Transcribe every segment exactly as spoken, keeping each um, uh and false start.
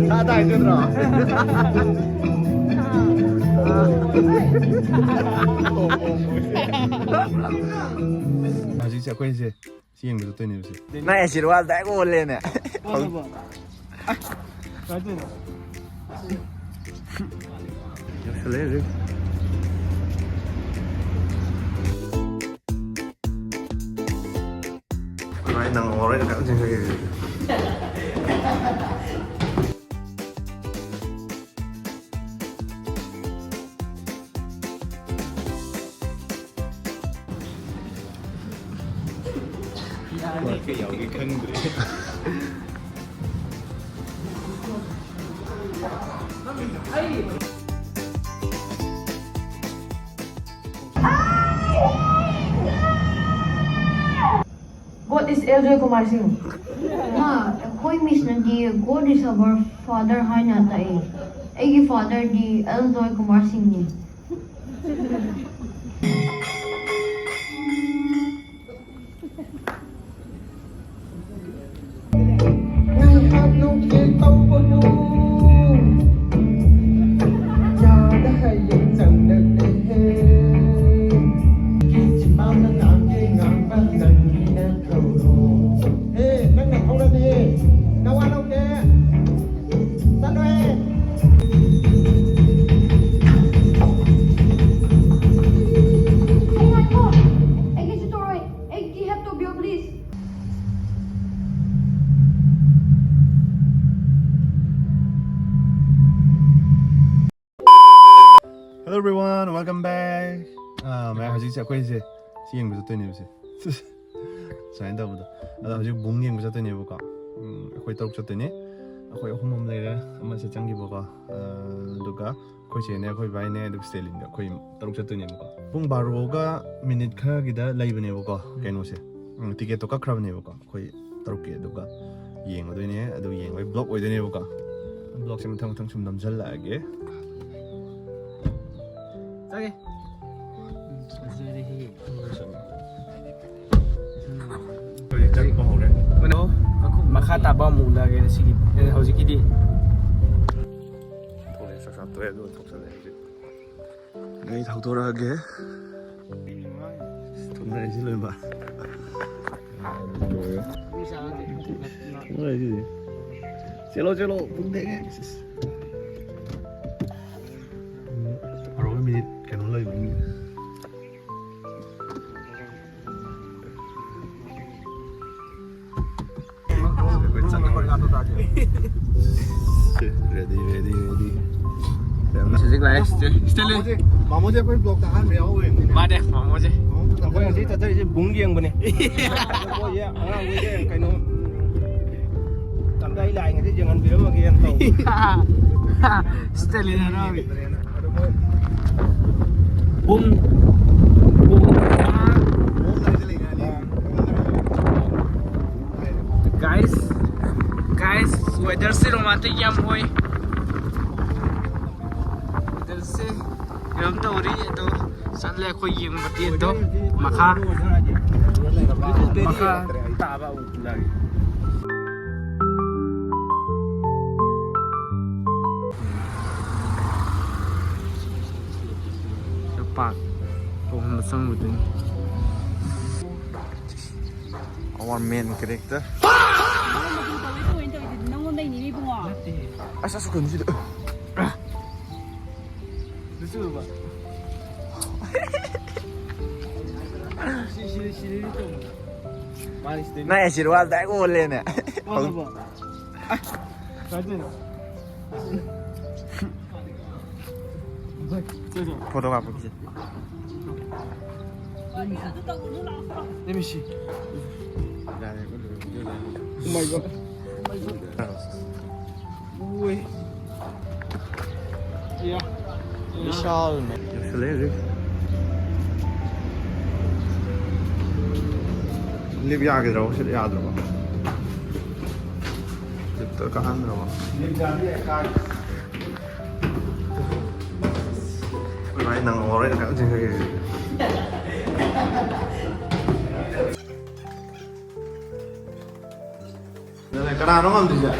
ꯁꯥ ꯇꯥꯏꯗꯨꯗ꯭ꯔꯣ? ꯍꯧꯖꯤꯛꯁꯦ ꯑꯩꯈꯣꯏꯁꯦ ꯁꯤ ꯌꯦꯡꯕ ꯆꯠꯇꯣꯏꯅꯦꯕꯁꯦ꯫ ꯅꯪ ꯑꯦꯁꯤꯔꯋꯥꯗ ꯗꯥꯏꯔꯦꯛ ꯑꯣꯜꯂꯦꯅꯦ꯫ ꯌꯧꯁꯜꯂꯛꯑꯦ ꯍꯧꯖꯤꯛ꯫ ꯚꯥꯏ, ꯅꯪ ꯍꯣꯔꯦꯟ ꯀꯟꯅ ꯆꯦꯟꯖꯒꯦ꯫ ꯀꯩ ꯌꯥꯎꯒꯦ ꯈꯪꯗ꯭ꯔꯦ꯫ What is L Joy Kumar Singh? ꯃꯥ, ꯑꯩꯈꯣꯏ ꯃꯤꯁꯅꯗꯤ God is our father ꯍꯥꯏꯅ ꯇꯥꯛꯏ꯫ ꯑꯩꯒꯤ fatherꯗꯤ L Joy Kumar Singhꯅꯤ꯫ ꯉꯥꯏꯍꯥꯛ ꯅꯨꯡꯊꯤꯜ ꯇꯧꯕꯕꯨ ꯌꯥꯗ ꯍꯌꯦꯡ ꯆꯪꯂꯛꯂꯦꯍꯦ꯫ ꯆꯤꯝꯕꯥꯜꯗ ꯉꯥꯡꯒꯦ ꯉꯥꯡꯕ ꯅꯪꯒꯤ ꯅꯊꯧꯔꯣ꯫ ꯍꯦ, ꯅꯪꯅ ꯊꯧꯔꯗꯤ ꯅꯋꯥ ꯂꯧꯗꯦ꯫ ꯆꯠꯂꯣꯍꯦ꯫ ꯑꯩ ꯉꯥꯏꯈꯣ꯫ ꯑꯩꯒꯤꯁꯨ ꯇꯧꯔꯣꯏ꯫ ꯑꯩꯒꯤ help ꯇꯧꯕꯤꯌꯣ, please꯫ Hello everyone, welcome back. ꯑꯥ, ꯃꯌꯥꯝ, ꯍꯧꯖꯤꯛꯁꯦ ꯑꯩꯈꯣꯏꯁꯦ ꯁꯤ ꯌꯦꯡꯕ ꯆꯠꯇꯣꯏꯅꯦꯕꯁꯦ꯫ ꯁꯨꯃꯥꯏꯅ ꯇꯧꯕꯗꯣ꯫ ꯑꯗꯣ ꯍꯧꯖꯤꯛ ꯕꯨꯡ ꯌꯦꯡꯕ ꯆꯠꯇꯣꯏꯅꯦꯕꯀꯣ꯫ ꯎꯝ, ꯑꯩꯈꯣꯏ ꯇꯔꯨꯛ ꯆꯠꯇꯣꯏꯅꯦ꯫ ꯑꯩꯈꯣꯏ ꯑꯍꯨꯝ ꯑꯃ ꯂꯩꯔꯦ, ꯑꯃꯁꯦ ꯆꯪꯈꯤꯕꯀꯣ꯫ ꯑꯥ, ꯑꯗꯨꯒ ꯑꯩꯈꯣꯏ ꯆꯦꯅꯦ, ꯑꯩꯈꯣꯏ ꯚꯥꯏꯅꯦ, ꯑꯗꯨꯒ ꯁ꯭ꯇꯦꯂꯤꯟꯒ ꯑꯩꯈꯣꯏ ꯇꯔꯨꯛ ꯆꯠꯇꯣꯏꯅꯦꯕꯀꯣ꯫ ꯄꯨꯡ ꯕꯥꯔꯣꯒ ꯃꯤꯅꯤꯠ ꯈꯔꯒꯤꯗ ꯂꯩꯕꯅꯦꯕꯀꯣ, ꯀꯩꯅꯣꯁꯦ, ꯎꯝ, ꯇꯤꯀꯦꯠꯇꯣ ꯀꯛꯈ꯭ꯔꯕꯅꯦꯕꯀꯣ꯫ ꯑꯩꯈꯣꯏ ꯇꯔꯨꯛꯀꯤ ꯑꯗꯨꯒ ꯌꯦꯡꯉꯨꯗꯣꯏꯅꯦ꯫ ꯑꯗꯨ ꯌꯦꯡꯕꯒꯤ ꯕ꯭ꯂꯣꯛ ꯑꯣꯏꯗꯣꯏꯅꯦꯕꯀꯣ꯫ ꯕ꯭ꯂꯣꯛꯁꯦ ꯃꯊꯪ ꯃꯊꯪ ꯁꯨꯝ ꯅꯝꯁꯤꯜꯂꯛꯑꯒꯦ꯫ ꯆꯥꯒꯦ꯫ ꯐꯖꯔꯦꯍꯦ꯫ ꯑꯩꯈꯣꯏ ꯆꯠꯄ ꯍꯧꯔꯦ꯫ ꯀꯩꯅꯣ? ꯃꯈꯥ ꯇꯥꯕ ꯑꯃꯨꯛ ꯎꯠꯂꯛꯑꯒꯦ ꯉꯁꯤꯒꯤ, ꯑꯦ, ꯍꯧꯖꯤꯛꯀꯤꯗꯤ꯫ ꯊꯣꯛꯂꯛꯑꯦ, ꯆꯥꯛ ꯆꯥ ꯇꯣꯛꯑꯦ, ꯑꯗꯨꯒ ꯊꯣꯛꯆꯜꯂꯛꯑꯦ ꯍꯧꯖꯤꯛ꯫ ꯑꯩ ꯊꯧꯗꯣꯔꯛꯑꯒꯦ꯫ ꯊꯨꯝꯅꯔꯤꯁꯤ ꯂꯣꯏꯕ꯫ ꯊꯨꯝꯅꯔꯤꯁꯤꯗꯤ꯫ ꯆꯦꯜꯂꯣ, ꯆꯦꯜꯂꯣ, ꯄꯨꯡ ꯊꯦꯡꯉꯦ꯫ ꯕꯥꯔꯣꯒ ꯃꯤꯅꯤꯠ ꯀꯩꯅꯣ ꯂꯩꯕꯅꯤ꯫ Ready, ready, ready. ꯍꯧꯖꯤꯛ ꯂꯥꯛꯑꯦ, ꯁꯤꯗ, ꯁꯤꯗ ꯂꯩ꯫ ꯃꯥꯃꯣꯁꯦ, ꯃꯥꯃꯣꯁꯦ ꯑꯩꯈꯣꯏ vlogꯇ ꯑꯍꯥꯟꯕ ꯌꯥꯎꯕ ꯑꯣꯏꯔꯝꯅꯤꯅꯦ꯫ ꯃꯥꯅꯦ, ꯃꯥꯃꯣꯁꯦ꯫ ꯃꯥꯃꯣ ꯑꯩꯈꯣꯏ ꯉꯁꯤ ꯆꯠꯆꯔꯤꯁꯦ ꯕꯨꯡ ꯌꯦꯡꯕꯅꯦ꯫ ꯑꯗꯣ ꯃꯣꯏꯁꯦ ꯑꯉꯥꯡꯈꯩꯁꯦ ꯀꯩꯅꯣ, ꯎꯝ, ꯇꯞꯇꯥꯏ ꯂꯥꯏꯉꯩꯗ ꯌꯦꯡꯍꯟꯕꯤꯔꯝꯃꯒꯦꯅ ꯇꯧꯕ꯫ ꯁꯤꯗ ꯂꯩ ꯍꯔꯥꯎꯔꯤ꯫ ꯑꯗꯣ ꯃꯣꯏ ꯕꯨꯡ, ꯕꯨꯡ꯫ ꯕꯨꯡ ꯍꯥꯏꯁꯦ ꯂꯩꯅꯦ꯫ Guys, guys, weatherꯁꯦ romantic ꯌꯥꯝ ꯑꯣꯏ꯫ Weatherꯁꯦ ꯀꯩꯅꯣꯝ ꯇꯧꯔꯤ ꯑꯗꯣ, ꯆꯠꯂꯦ ꯑꯩꯈꯣꯏ ꯌꯦꯡꯕ ꯃꯇꯦꯛꯇꯣ꯫ ꯃꯈꯥ, ꯃꯈꯥ ꯇꯥꯕ ꯑꯃꯨꯛ ꯎꯠꯂꯛꯑꯒꯦ꯫ ꯄꯥꯛ ꯇꯣꯡꯍꯟꯕ ꯆꯪꯉꯨꯗꯣꯏꯅꯤ꯫ Our main character. ꯅꯪꯉꯣꯟꯗꯩꯅꯤꯅꯦ ꯏꯕꯨꯡꯉꯣ꯫ ꯑꯁ, ꯑꯁ, ꯀꯩꯅꯣꯁꯤꯗ꯫ ꯅꯪ ꯑꯁꯤꯔꯋꯥꯗ ꯗꯥꯏꯔꯦꯛ ꯑꯣꯜꯂꯦꯅꯦ꯫ ꯐꯣꯇꯣ ꯀꯥꯞꯄꯒꯤꯁꯦ꯫ Let me see. Oh my God. ꯎꯏ꯫ ꯕꯤꯁꯥꯜꯅꯦ꯫ ꯌꯧꯁꯜꯂꯛꯑꯦ ꯍꯧꯖꯤꯛ꯫ Lift ꯌꯥꯈꯤꯗ꯭ꯔꯕꯣ? ꯁꯤꯗ ꯌꯥꯗ꯭ꯔꯕꯣ? Liftꯇ ꯀꯥꯍꯟꯗ꯭ꯔꯕꯣ? ꯚꯥꯏ, ꯅꯪ ꯉꯝꯃꯔꯣꯏ, ꯅꯪ ꯀꯟꯅ ꯆꯦꯟꯈꯠꯈꯤꯁꯦ꯫ ꯀꯅꯥꯅꯣ ꯉꯝꯗ꯭ꯔꯤꯁꯦ?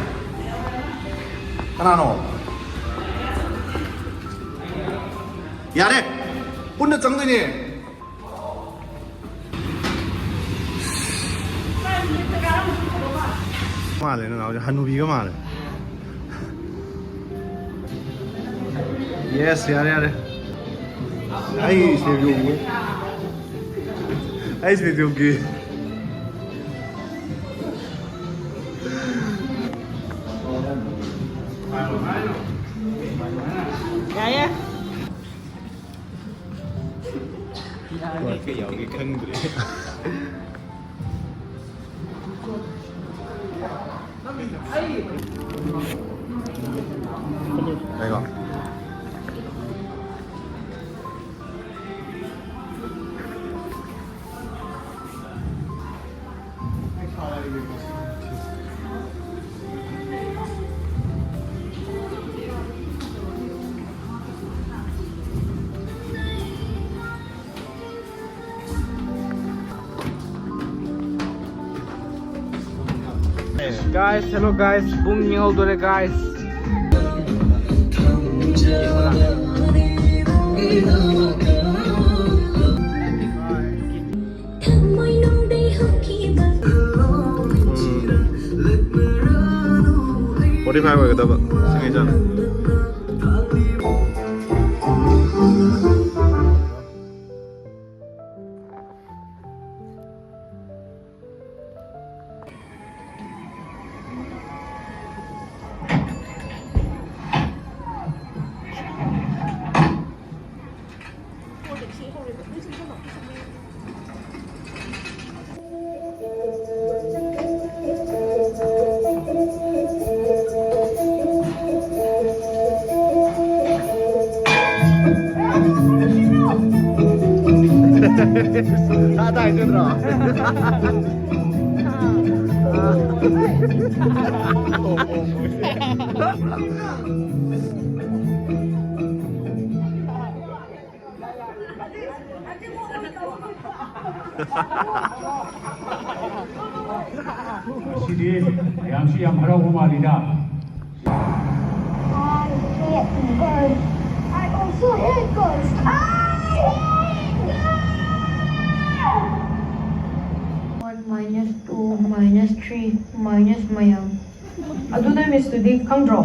ꯀꯅꯥꯅꯣ? ꯌꯥꯔꯦ, ꯄꯨꯟꯅ ꯆꯪꯗꯣꯏꯅꯦ꯫ ꯃꯥꯜꯂꯦ, ꯅꯅꯥꯎꯁꯦ ꯍꯅꯨꯕꯤꯒ ꯃꯥꯜꯂꯦ꯫ ꯌꯦꯁ, ꯌꯥꯔꯦ, ꯌꯥꯔꯦ꯫ ꯑꯩ ꯁꯤꯗ ꯌꯣꯡꯉꯨ꯫ ꯑꯩ ꯁꯤꯗ ꯌꯣꯡꯒꯤ꯫ ꯌꯥꯏꯌꯦ꯫ ꯀꯩ ꯌꯥꯎꯒꯦ ꯈꯪꯗ꯭ꯔꯦ꯫ ꯀꯩꯅꯣ? Guys, hello guys, ꯄꯨꯡ ꯌꯦꯡꯍꯧꯗꯣꯔꯦ guys꯫ ꯐꯣꯔꯇꯤ ꯐꯥꯏꯚ ꯑꯣꯏꯒꯗꯕ ꯁꯤꯡꯉꯩ ꯆꯥꯅ꯫ ꯇꯥ ꯇꯥꯏ ꯆꯠꯇ꯭ꯔꯣ? ꯉꯁꯤꯗꯤ ꯃꯌꯥꯝꯁꯤ ꯌꯥꯝ ꯍꯔꯥꯎꯕ ꯃꯥꯜꯂꯤꯗ꯫ I hate girls. I also hate girls. I hate girls. One minus two minus three minus ꯃꯌꯥꯝ꯫ ꯑꯗꯨ ꯅꯣꯏ ꯃꯤꯁꯇꯨꯗꯤ ꯈꯪꯗ꯭ꯔꯣ?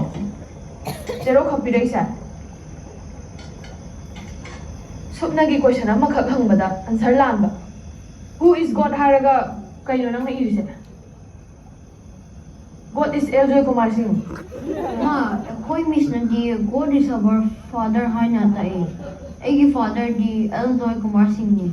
ꯖꯦꯔꯣ ꯈꯛ ꯄꯤꯔꯛꯏꯁꯦ꯫ ꯁꯨꯞꯅꯒꯤ ꯀꯣꯏꯁꯟ ꯑꯃꯈꯛ ꯍꯪꯕꯗ ꯑꯟꯁꯔ ꯂꯥꯟꯕ꯫ Who is God ꯍꯥꯏꯔꯒ ꯀꯩꯅꯣ ꯅꯪꯅ ꯏꯔꯤꯁꯦ? God is ꯑꯦꯜ ꯖꯣꯏꯀꯨꯃꯥꯔ ꯁꯤꯡ꯫ ꯃꯥ, ꯑꯩꯈꯣꯏ ꯃꯤꯁꯅꯗꯤ God is our father ꯍꯥꯏꯅ ꯇꯥꯛꯏ꯫ ꯑꯩꯒꯤ ꯐꯥꯗꯔꯗꯤ ꯑꯦꯜ ꯖꯣꯏꯀꯨꯃꯥꯔ ꯁꯤꯡꯅꯤ꯫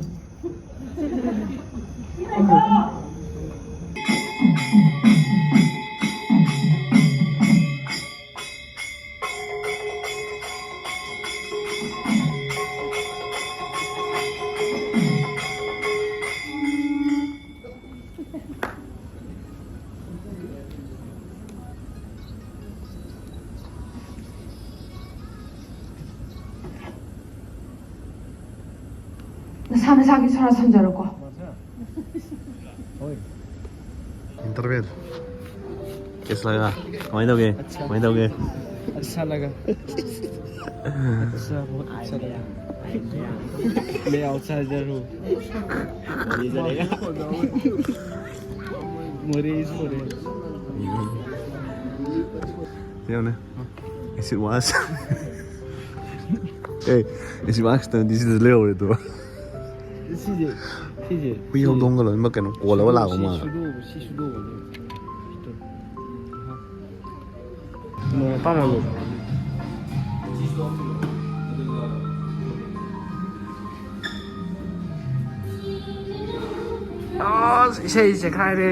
ꯅꯁꯥ ꯅꯁꯥꯒꯤ ꯁꯣꯔꯥ ꯁꯝꯖꯔꯣꯀꯣ꯫ ꯍꯣꯏ꯫ Interval. कैसा लगा? ꯀꯃꯥꯏꯅ ꯇꯧꯒꯦ? अच्छा. ꯀꯃꯥꯏꯅ ꯇꯧꯒꯦ? अच्छा लगा. अच्छा, बहुत अच्छा लगा. मैं आउटसाइडर हूँ. मोरे इज मोरे. ꯌꯦꯡꯉꯨꯅꯦ. Is it was? A, is it was? ꯅꯪꯗꯤ ꯁꯤꯗ ꯂꯩꯍꯧꯔꯦ ꯑꯗꯨꯒ꯫ ꯁꯤꯁꯦ, ꯁꯤꯁꯦ, ꯍꯨꯏ ꯁꯤꯁꯦ. ꯍꯧꯗꯣꯡꯒ ꯂꯣꯏꯅꯃꯛ ꯀꯩꯅꯣ ꯀꯣꯜꯂꯒ ꯂꯥꯛꯄ ꯁꯤ ꯃꯥꯜꯂꯦ꯫ ꯁꯨꯗꯣꯛꯑꯣ, ꯁꯤ ꯁꯨꯗꯣꯛꯑꯣ. ꯅꯣꯡ ꯄꯥꯝꯃꯜꯂꯣ. ꯑꯁ, ꯏꯁꯩ ꯆꯦꯈꯥꯏꯔꯦ꯫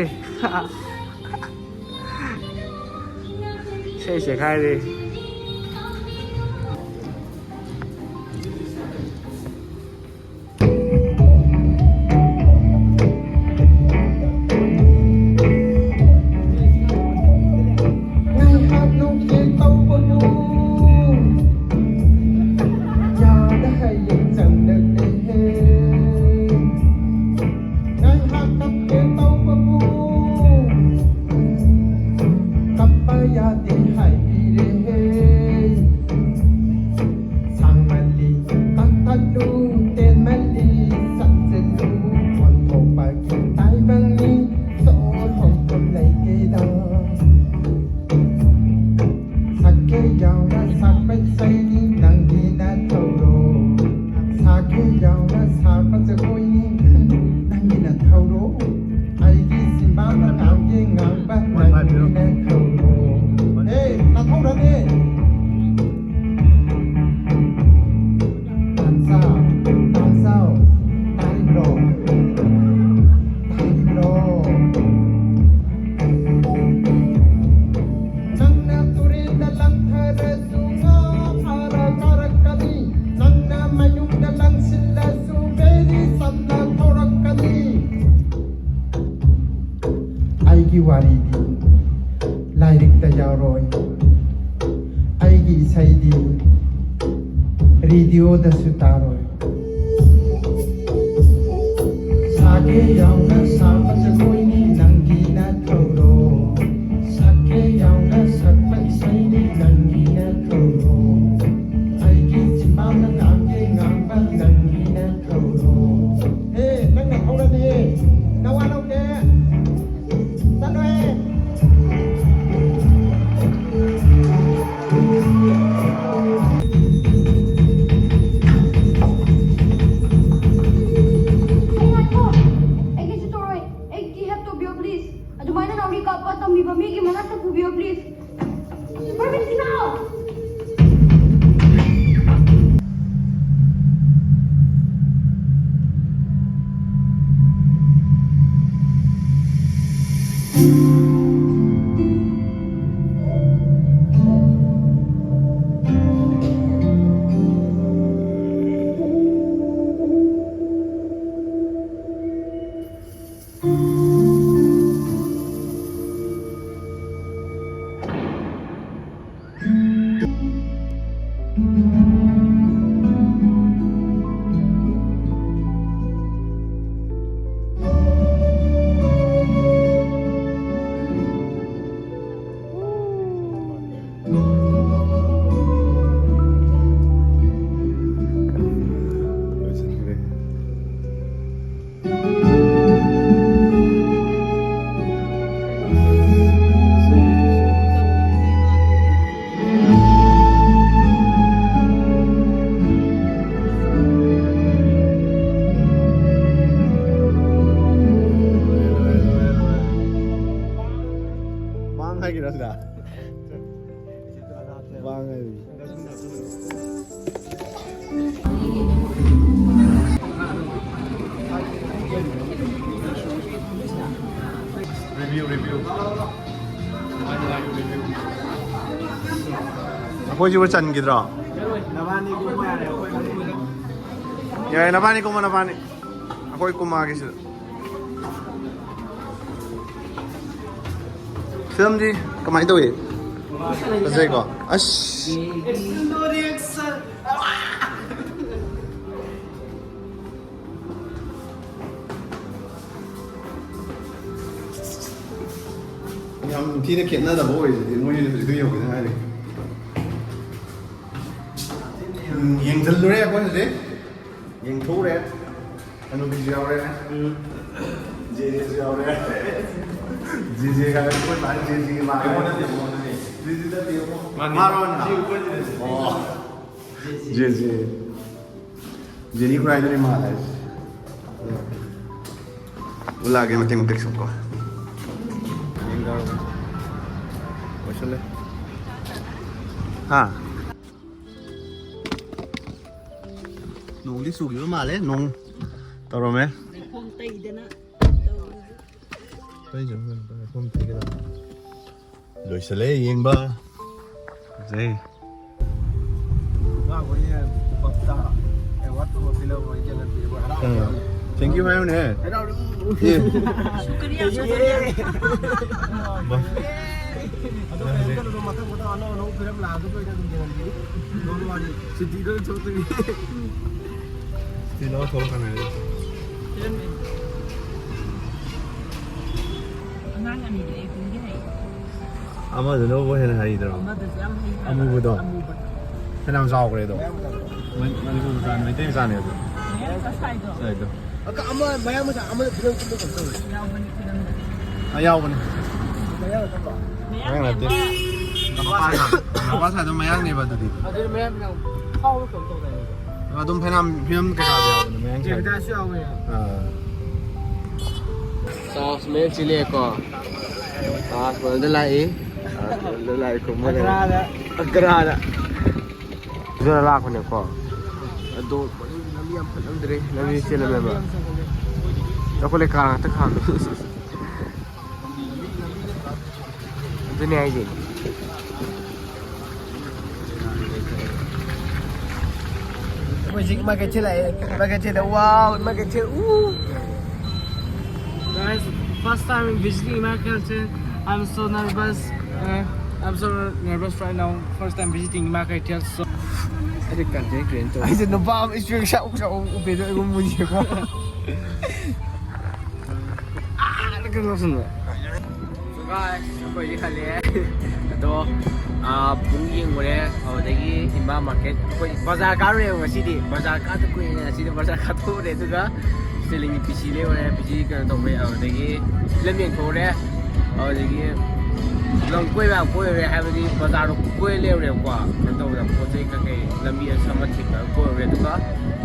ꯏꯁꯩ ꯆꯦꯈꯥꯏꯔꯦ꯫ ꯉꯥꯏꯍꯥꯛ ꯅꯨꯡꯊꯤꯜ ꯇꯧꯕꯕꯨ ꯌꯥꯗ ꯍꯌꯦꯡ ꯆꯪꯅ ꯇꯦꯟꯃꯜꯂꯤ ꯆꯠꯁꯤꯜꯂꯨ ꯑꯣꯟꯊꯣꯛꯄꯒꯤ ꯇꯥꯏꯕꯪꯅꯤ ꯁꯣꯔ ꯍꯣꯡꯐꯝ ꯂꯩꯇꯦꯗ꯫ ꯁꯛꯀꯦ ꯌꯥꯎꯅ ꯁꯛꯄ ꯏꯁꯩꯅꯤ ꯅꯪꯒꯤ ꯅꯊꯧꯔꯣ꯫ ꯁꯥꯒꯦ ꯌꯥꯎꯅ ꯁꯥꯕ ꯖꯒꯣꯏꯅꯤ ꯅꯪꯒꯤ ꯅꯊꯧꯔꯣ꯫ ꯑꯩꯒꯤ ꯆꯤꯟꯕꯥꯟꯗ ꯉꯥꯡꯒꯦ ꯉꯥꯡꯕ ꯅꯪꯒꯤ ꯅꯊꯧꯔꯣ꯫ ꯑꯦ, ꯅꯊꯧꯔꯅꯦ꯫ ꯇꯥꯟꯖꯥꯎ, ꯇꯥꯟꯖꯥꯎ, ꯇꯥꯔꯤꯕ꯭ꯔꯣ? ꯇꯥꯔꯤꯕ꯭ꯔꯣ? ꯅꯪꯅ ꯇꯨꯔꯦꯜꯗ ꯂꯪꯊꯔꯁꯨ ꯉꯥ ꯐꯥꯔ ꯆꯥꯔꯛꯀꯅꯤ꯫ ꯅꯪꯅ ꯃꯌꯨꯝꯗ ꯂꯪꯁꯤꯜꯂꯁꯨ ꯕꯦꯔꯤ ꯆꯝꯅ ꯊꯧꯔꯛꯀꯅꯤ꯫ ꯑꯩꯒꯤ ꯋꯥꯔꯤꯗꯤ ꯂꯥꯏꯔꯤꯛꯇ ꯌꯥꯎꯔꯣꯏ꯫ ꯑꯩꯒꯤ ꯏꯁꯩꯗꯤ ꯔꯦꯗꯤꯑꯣꯗꯁꯨ ꯇꯥꯔꯣꯏ꯫ ꯁꯥꯒꯦ ꯌꯥꯎꯅ ꯁꯥꯕ ꯖꯒꯣꯏꯅꯤ ꯅꯪꯒꯤ ꯅꯊꯧꯔꯣ꯫ ꯁꯛꯀꯦ ꯌꯥꯎꯅ ꯁꯛꯄ ꯏꯁꯩꯅꯤ ꯅꯪꯒꯤ ꯅꯊꯧꯔꯣ꯫ ꯑꯩꯒꯤ ꯆꯤꯟꯕꯥꯟꯗ ꯉꯥꯡꯒꯦ ꯉꯥꯡꯕ ꯅꯪꯒꯤ ꯅꯊꯧꯔꯣ꯫ ꯑꯦ, ꯅꯪ ꯅꯊꯧꯔꯗꯤ ꯅꯋꯥ ꯂꯧꯗꯦ꯫ ꯆꯠꯂꯣꯍꯦ꯫ ꯑꯩꯈꯣꯏꯁꯤꯕꯨ ꯆꯟꯈꯤꯗ꯭ꯔꯣ? ꯅꯕꯥꯅꯤ ꯀꯨꯝꯃꯣ ꯌꯥꯔꯦ, ꯑꯩꯈꯣꯏ ꯃꯔꯤ ꯀꯨꯝꯃꯣ꯫ ꯌꯥꯔꯦ, ꯅꯕꯥꯅꯤ ꯀꯨꯝꯃꯣ, ꯅꯕꯥꯅꯤ꯫ ꯑꯩꯈꯣꯏ ꯀꯨꯝꯃꯛꯑꯒꯦ ꯁꯤꯗ꯫ ꯐꯤꯂꯝꯗꯤ ꯀꯃꯥꯏꯅ ꯇꯧꯏ? ꯐꯖꯩꯀꯣ? ꯑꯁ꯫ ꯌꯥꯝ ꯊꯤꯅ ꯈꯦꯠꯅꯗꯕ ꯑꯣꯏꯔꯤꯁꯤꯗꯤ ꯃꯣꯏꯅ ꯍꯧꯖꯤꯛꯇ ꯌꯧꯕꯗ ꯉꯥꯏꯔꯤ꯫ ꯎꯝ, ꯌꯦꯡꯁꯤꯜꯂꯨꯔꯦ ꯑꯩꯈꯣꯏ ꯍꯧꯖꯤꯛ꯫ ꯌꯦꯡꯊꯣꯛꯎꯔꯦ꯫ ꯑꯅꯨꯕꯤꯁꯨ ꯌꯥꯎꯔꯦ꯫ ꯖꯦꯖꯦꯁꯨ ꯌꯥꯎꯔꯦ꯫ ꯖꯦꯖꯦ ꯀꯥꯏꯅ ꯑꯩꯈꯣꯏ ꯃꯥꯅ ꯖꯦꯖꯦꯒꯤ ꯃꯥꯜꯂꯦ꯫ ꯑꯩꯉꯣꯟꯗꯗꯤ, ꯑꯩꯉꯣꯟꯗꯗꯤ꯫ ꯖꯦꯖꯦ ꯅꯠꯇꯦ, ꯑꯩꯉꯣꯟꯗ꯫ ꯃꯥꯅꯦ꯫ ꯃꯥꯔꯣ ꯅꯪ? ꯁꯤ ꯑꯩꯈꯣꯏ ꯖꯦꯖꯦ꯫ ꯑꯣ꯫ ꯖꯦꯖꯦ꯫ ꯖꯦꯅꯤ ꯈꯨꯔꯥꯏꯗꯨꯅꯤ ꯃꯥꯜꯂꯦ ꯍꯥꯏꯁꯦ꯫ ꯎꯠꯂꯛꯑꯒꯦ ꯃꯇꯦꯛ ꯃꯇꯦꯛ ꯁꯨꯝ ꯀꯣ꯫ ꯌꯦꯡꯗꯧꯔꯕ? ꯂꯣꯏꯁꯜꯂꯦ꯫ ꯍꯥ? ꯅꯣꯡꯗꯤ ꯆꯨꯈꯤꯕ ꯃꯥꯜꯂꯦ, ꯅꯣꯡ ꯇꯧꯔꯝꯃꯦ꯫ ꯂꯩꯈꯣꯝ ꯇꯩꯗꯅ ꯇꯧꯔꯤꯁꯦ꯫ ꯇꯩꯗꯅ ꯂꯩꯈꯣꯝ ꯇꯩꯒꯗꯕ꯫ ꯂꯣꯏꯁꯜꯂꯦ ꯌꯦꯡꯕ꯫ ꯐꯖꯩ꯫ ꯎꯝ꯫ Thank you ꯍꯥꯏꯌꯨꯅꯦ꯫ ꯑꯦ꯫ ꯁꯨꯀ꯭ꯔꯤꯌꯥ, ꯁꯨꯀ꯭ꯔꯤꯌꯥ꯫ ꯕ-, ꯑꯗꯣ ꯀꯩꯝ ꯈꯜꯂꯨꯅꯨ, ꯃꯊꯪ ꯃꯊꯪ ꯑꯅꯧ ꯑꯅꯧꯕ ꯐꯤꯂꯝ ꯂꯥꯛꯑꯒꯁꯨ ꯑꯩꯅ ꯑꯗꯨꯝ ꯌꯦꯡꯍꯟꯒꯦ꯫ Don't worry꯫ ꯁꯨꯇꯤꯗ ꯑꯗꯨꯝ ꯊꯣꯛꯇꯣꯏꯅꯤ꯫ ꯁꯨꯇꯤ ꯂꯧꯔ ꯊꯣꯛꯂꯛꯀꯅꯤ ꯍꯥꯏꯔꯗꯤ꯫ ꯐꯤꯂꯝ ꯑꯉꯥꯡ ꯑꯅꯤꯗꯤ ꯑꯦꯛꯇꯤꯡꯗꯤ ꯍꯩ꯫ ꯑꯃꯗꯨꯅꯕꯨ ꯍꯦꯟꯅ ꯍꯩꯗ꯭ꯔꯣ? ꯑꯃꯗꯨꯁꯨ ꯌꯥꯝ ꯍꯩ ꯍꯥꯏꯕ꯫ ꯑꯃꯨꯕꯗꯣ? ꯑꯃꯨꯕꯗꯣ꯫ ꯐꯅꯌꯥꯝ ꯆꯥꯎꯈ꯭ꯔꯦ ꯑꯗꯣ꯫ ꯃꯅꯤ-, ꯃꯅꯤꯄꯨꯔ ꯃꯆꯥꯅꯤ, ꯃꯩꯇꯩ ꯃꯆꯥꯅꯦ ꯑꯗꯣ꯫ ꯃꯌꯥꯡ ꯆꯞ ꯆꯥꯏꯗꯣ꯫ ꯆꯥꯏꯗꯣ꯫ ꯑꯃ ꯃꯌꯥꯡ ꯃꯆꯥ ꯑꯃꯗ ꯐꯤꯂꯝ ꯀꯨꯝꯕ ꯀꯩꯅꯣ ꯇꯧꯋꯦ꯫ ꯌꯥꯎꯕꯅꯤ ꯐꯤꯂꯝꯗ꯫ ꯑꯥ, ꯌꯥꯎꯕꯅꯤ꯫ ꯃꯌꯥꯡ ꯅꯠꯇꯕ꯫ ꯃꯌꯥꯡ ꯅꯠꯇꯦ꯫ ꯃꯄꯥ ꯁꯥꯏ-, ꯃꯄꯥ ꯁꯥꯏꯗꯣ ꯃꯌꯥꯡꯅꯦꯕ ꯑꯗꯨꯗꯤ꯫ ꯑꯗꯨꯗꯤ ꯃꯌꯥꯡ ꯐꯤꯂꯝ ꯐꯥꯎꯕ ꯀꯩꯅꯣ ꯇꯧꯗꯥꯏꯅꯦ꯫ ꯑꯗꯨꯝ ꯐꯅꯌꯥꯝ ꯐꯤꯂꯝ ꯀꯩꯀꯥꯗ ꯌꯥꯎꯕꯅꯦ ꯃꯌꯥꯡ ꯁꯥꯏꯗꯣ꯫ ꯗꯦꯕꯤꯗꯥꯁꯁꯨ ꯌꯥꯎꯕꯅꯦ꯫ ꯑꯥ꯫ ꯆꯥꯔꯖ ꯃꯌꯦꯛ ꯆꯤꯜꯂꯦꯀꯣ꯫ ꯇꯥꯖ ꯃꯍꯜꯗ ꯂꯥꯛꯏ꯫ ꯇꯥꯖ ꯃꯍꯜꯗ ꯂꯥꯛꯏ ꯈꯨꯝꯕ ꯂꯩ꯫ ꯑꯒ꯭ꯔꯥꯗ꯫ ꯑꯒ꯭ꯔꯥꯗ꯫ ꯐꯖꯅ ꯂꯥꯛꯄꯅꯦꯀꯣ꯫ ꯑꯗꯣ ꯃꯅꯨꯡꯗ ꯂꯝꯕꯤ ꯌꯥꯝ ꯐꯠꯂꯝꯗ꯭ꯔꯦ꯫ ꯂꯝꯕꯤ ꯆꯦꯜꯂꯝꯃꯦꯕ꯫ ꯆꯥꯎꯈꯠꯂꯦ, ꯀꯥꯔ ꯉꯥꯛꯇ ꯈꯥꯝꯃꯦ꯫ ꯑꯗꯨꯅꯦ ꯍꯥꯏꯁꯦ꯫ ꯑꯩꯈꯣꯏ ꯍꯧꯖꯤꯛ ꯏꯃꯥ ꯀꯩꯊꯦꯜ ꯂꯥꯛꯑꯦ꯫ ꯏꯃꯥ ꯀꯩꯊꯦꯜꯗ, wow, ꯏꯃꯥ ꯀꯩꯊꯦꯜ, ꯎ꯫ Guys, first time visiting Imai Keitheil. I'm so nervous. Uh, I'm so nervous right now. First time visiting Imai Keitheil. So, ꯑꯩꯗꯤ content create ꯇꯧ꯫ ꯑꯩꯁꯦ ꯅꯨꯄꯥ ꯑꯃ ꯏꯁꯄꯦꯛ ꯁꯛ ꯁꯛ ꯎꯞꯄꯦꯗꯣ ꯑꯩꯉꯣꯟꯗ ꯃꯨꯟꯁꯦꯀꯣ꯫ ꯑꯥ, ꯀꯩꯅꯣ ꯇꯧꯁꯟꯕ꯫ So guys, ꯑꯩꯈꯣꯏꯗꯤ ꯈꯜꯂꯦ꯫ ꯑꯗꯣ, ꯑꯥ, ꯄꯨꯡ ꯌꯦꯡꯉꯨꯔꯦ, ꯑꯗꯨꯗꯒꯤ ꯏꯃꯥ ꯃꯥꯔꯀꯦꯠ, ꯑꯩꯈꯣꯏ ꯕꯖꯥꯔ ꯀꯥꯔꯨꯔꯦꯕ ꯉꯁꯤꯗꯤ꯫ ꯕꯖꯥꯔ ꯀꯥꯗ ꯀꯨꯏꯔꯦ, ꯉꯁꯤꯗꯤ ꯕꯖꯥꯔ ꯀꯥꯊꯣꯛꯎꯔꯦ꯫ ꯑꯗꯨꯒ ꯁꯤꯂꯤꯡꯒꯤ ꯄꯤ ꯁꯤ ꯂꯩꯔꯨꯔꯦ, ꯄꯤ ꯁꯤ ꯀꯩꯅꯣ ꯇꯧꯕꯩ, ꯑꯗꯨꯗꯒꯤ ꯐꯤꯂꯝ ꯌꯦꯡꯊꯣꯛꯎꯔꯦ, ꯑꯗꯨꯗꯒꯤ ꯂꯝ ꯀꯣꯏꯕ ꯌꯥꯝ ꯀꯣꯏꯔꯨꯔꯦ, ꯍꯥꯏꯕꯗꯤ ꯕꯖꯥꯔꯗꯣ ꯀꯣꯏ ꯂꯩꯔꯨꯔꯦꯕꯀꯣ꯫ ꯀꯩꯅꯣ ꯇꯧꯕꯗ ꯄꯣꯠ ꯆꯩ ꯀꯩꯀꯩ ꯂꯝꯕꯤ ꯑꯁꯥꯡꯕ ꯊꯦꯡꯅꯔ ꯀꯣꯏꯔꯨꯔꯦ, ꯑꯗꯨꯒ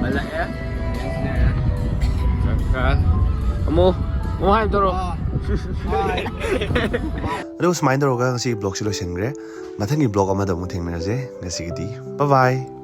ꯍꯜꯂꯛꯑꯦ꯫ ꯆꯠꯈ꯭ꯔꯦ꯫ ꯑꯃꯨꯛ, ꯑꯃꯨꯛ ꯍꯥꯏ ꯇꯧꯔꯣ꯫ ꯑꯗꯨꯒ ꯁꯨꯃꯥꯏꯅ ꯇꯧꯔꯒ ꯉꯁꯤꯒꯤ ꯕ꯭ꯂꯣꯒꯁꯤ ꯂꯣꯏꯁꯤꯟꯈ꯭ꯔꯦ꯫ ꯃꯊꯪꯒꯤ ꯕ꯭ꯂꯣꯒ ꯑꯃꯗ ꯑꯃꯨꯛ ꯊꯦꯡꯅꯔꯁꯦ꯫ ꯉꯁꯤꯒꯤꯗꯤ bye bye꯫